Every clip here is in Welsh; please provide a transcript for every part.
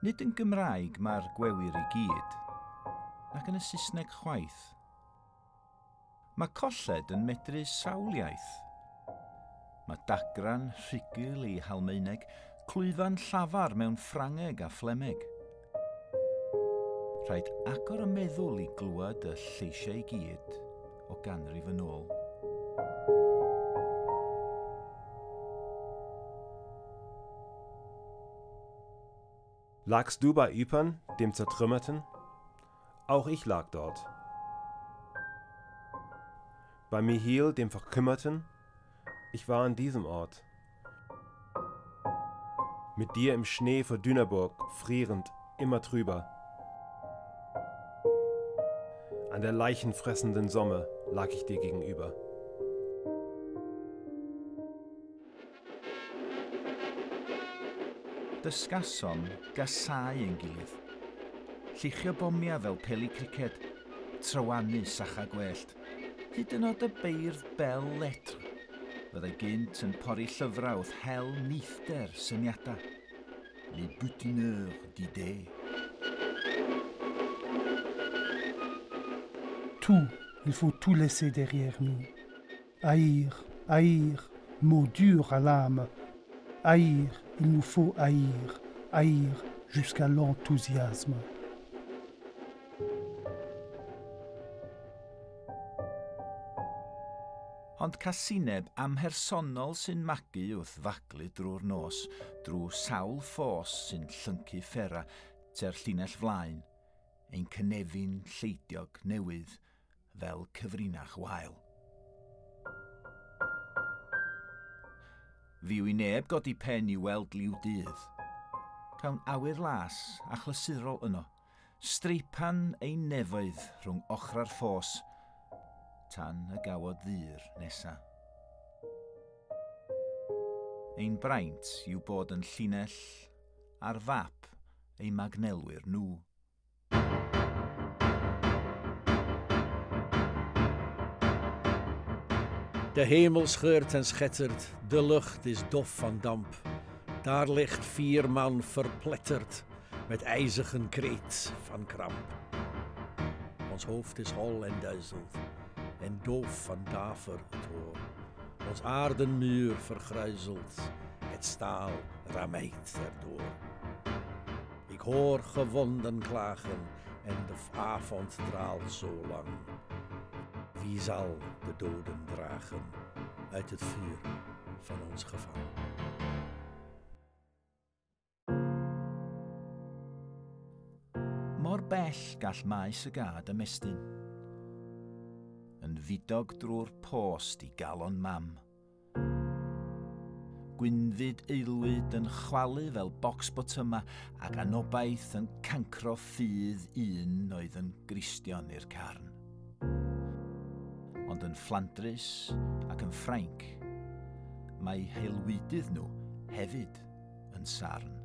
Nid yn Gymraeg mae'r gwewyr i gyd, nac yn y Saesneg chwaith. Mae colled yn medru sawl iaith. Mae dagran rhugl i Halmaeneg, clwyfan llafar mewn Ffrangeg a Fflemeg. Rhaid agor y meddwl i glywed y lleisiau i gyd o ganrif yn ôl. Lagst du bei Ypern, dem Zertrümmerten? Auch ich lag dort. Bei Mihiel, dem Verkümmerten? Ich war an diesem Ort. Mit dir im Schnee vor Dünaburg, frierend, immer trüber. An der leichenfressenden Somme lag ich dir gegenüber. Dysgasom gasáu ein gilydd. Lluchio bomiau fel peli criced, trywanu sacha gwellt. Hyd yn oed y beirdd bel letr. Fyddai gynt yn pori llyfrau wrth hel neithder syniadau. Les butineurs d'idées. Tout, il faut tout laisser derrière nous. Haïr, haïr, mot dur à l'âme. Haïr, il nous faut haïr, haïr jusqu'à l'enthousiasme. Ond casineb amhersonol sy'n magu wrth faglu drwy'r nos, drwy sawl ffos sy'n llyncu ffera tua'r llinell flaen, ein cynefin lleidiog newydd fel cyfrinach wael. Fyw i neb godi pen i weld liw dydd. Cawn awyr las a chlysurol yno, streipan ein nefoedd rhwng ochra'r ffos, tan y gawod ddur nesa. Ein braint yw bod yn llinell ar fap ei magnelwyr nhw. De hemel scheurt en schettert, de lucht is dof van damp. Daar ligt 4 man verpletterd, met ijzigen kreet van kramp. Ons hoofd is hol en duizelt, en doof van daver het hoor. Ons aardenmuur vergruizelt, het staal rameit erdoor. Ik hoor gewonden klagen en de avond draalt zo lang. Wie zal de doden dragen uit het vuur van ons gevang? Mor bell gall maes y gad ymestyn. Yn fudog drwy'r post i galon mam. Gwynfyd aelwyd yn chwalu fel bocs botyma ac anobaith yn cancro ffydd un oedd yn Gristion i'r carn. Ond yn Fflandrys ac yn Ffrainc, mae haelwydydd nhw hefyd yn sarn.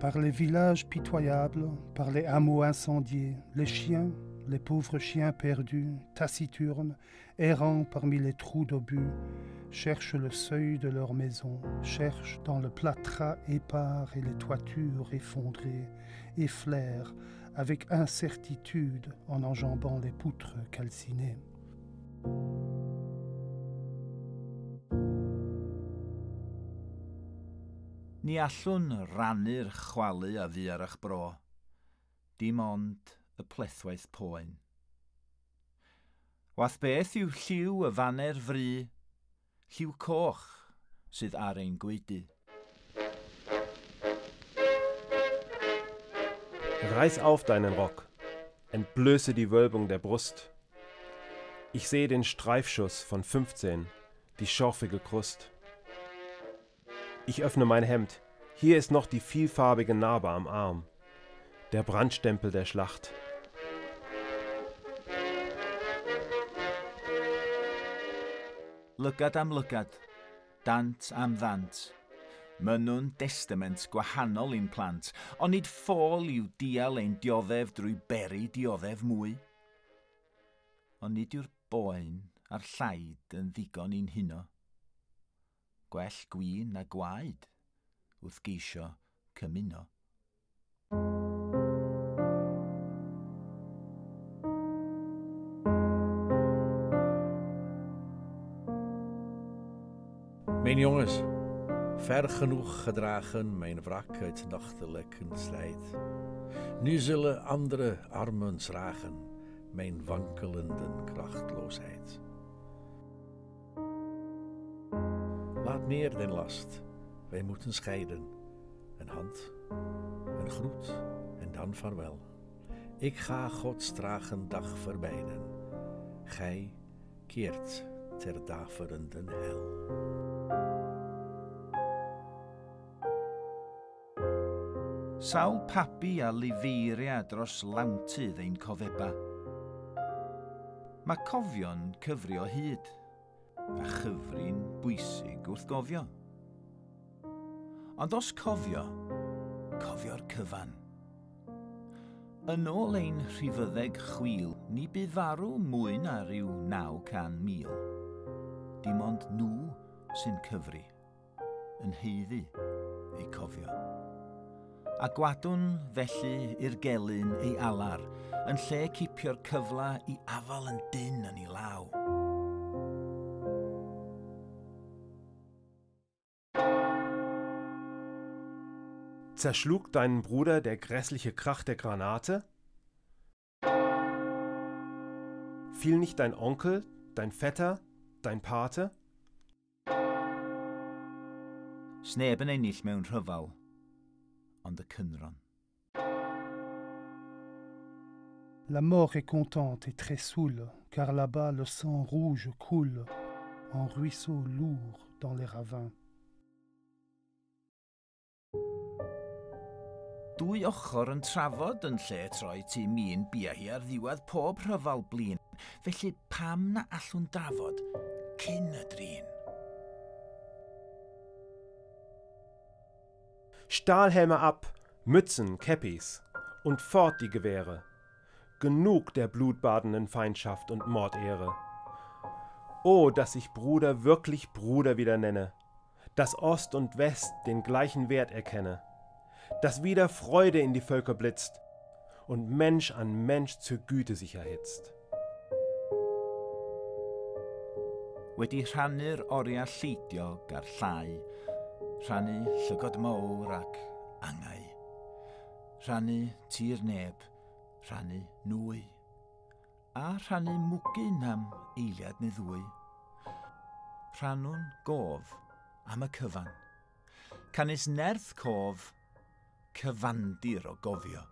Par les villages pitoyables, par les hameaux incendiés, les chiens, les pauvres chiens perdus, taciturnes, errant parmi les trous d'obus, cherchent le seuil de leur maison, cherchent dans le plâtras épars et les toitures effondrées, et flairent avec incertitude en enjambant les poutres calcinées. Ni allwn rannu'r chwalu a fu ar eich bro, dim ond y plethwaith poen. Wath beth yw lliw y faner fry, lliw coch sydd ar ein gwaedu. Reiß auf deinen Rock, entblöße die Wölbung der Brust. Ich sehe den Streifschuss von 15, die schorfige Krust. Ich öffne mein Hemd, hier ist noch die vielfarbige Narbe am Arm, der Brandstempel der Schlacht. Lygad am lygad, dant am ddant. Mynnwn testament gwahanol i'n plant, ond nid ffôl yw dial ein dioddef drwy beri dioddef mwy. Ond nid yw'r boen a'r llaid yn ddigon i'n huno. Gwell gwin na gwaed wrth geisio cymuno. Mijn jongens, ver genoeg gedragen mijn wrak uit nachtelijken slijt. Nu zullen andere armen schragen mijn wankelenden krachtloosheid. Laat neer den last, wij moeten scheiden. Een hand, een groet en dan vaarwel. Ik ga Gods tragen dag verbeiden. Gij keert ter daverenden hel. Sawl pabi a lifeiria dros lawntydd ein cofeba. Mae cofio'n cyfri o hyd, a chyfri'n bwysig wrth gofio. Ond os cofio, cofio'r cyfan. Yn ôl ein rhifyddeg chwil, ni bu farw mwy na rhyw 900,000. Dim ond nhw sy'n cyfri, yn haeddu eu cofio. A gwadwn felly i'r gelyn ei alar, yn lle cipio'r cyfla i afal yn dynn yn ei law. Zerschlug deinen Bruder der grässliche Krach der Granate? Fiel nicht dein Onkel, dein Vetter, dein Pate? Sneb yn ennill mewn rhyfel, ond y cynron. La mort est contente et très saoule, car là-bas le sang rouge coule en ruisseaux lourds dans les ravins. Dwy ochr yn trafod yn lle troi tu min bia hi ar ddiwedd pob rhyfel blin. Felly pam na allwn drafod cyn y drin? Stahlhelme ab, Mützen, Käppis und fort die Gewehre. Genug der blutbadenden Feindschaft und Mordehre. O, dass ich Bruder wirklich Bruder wieder nenne, dass Ost und West den gleichen Wert erkenne, dass wieder Freude in die Völker blitzt und Mensch an Mensch zur Güte sich erhitzt. Wedi rhannu'r oriau lleidiog a'r llai, rhannu llygod mawr ac angau, rhannu tir neb, rhannu nwy, a rhannu mwgyn am eiliad neu ddwy. Rhannwn gof am y cyfan. Canys nerth cof, cyfandir o gofio.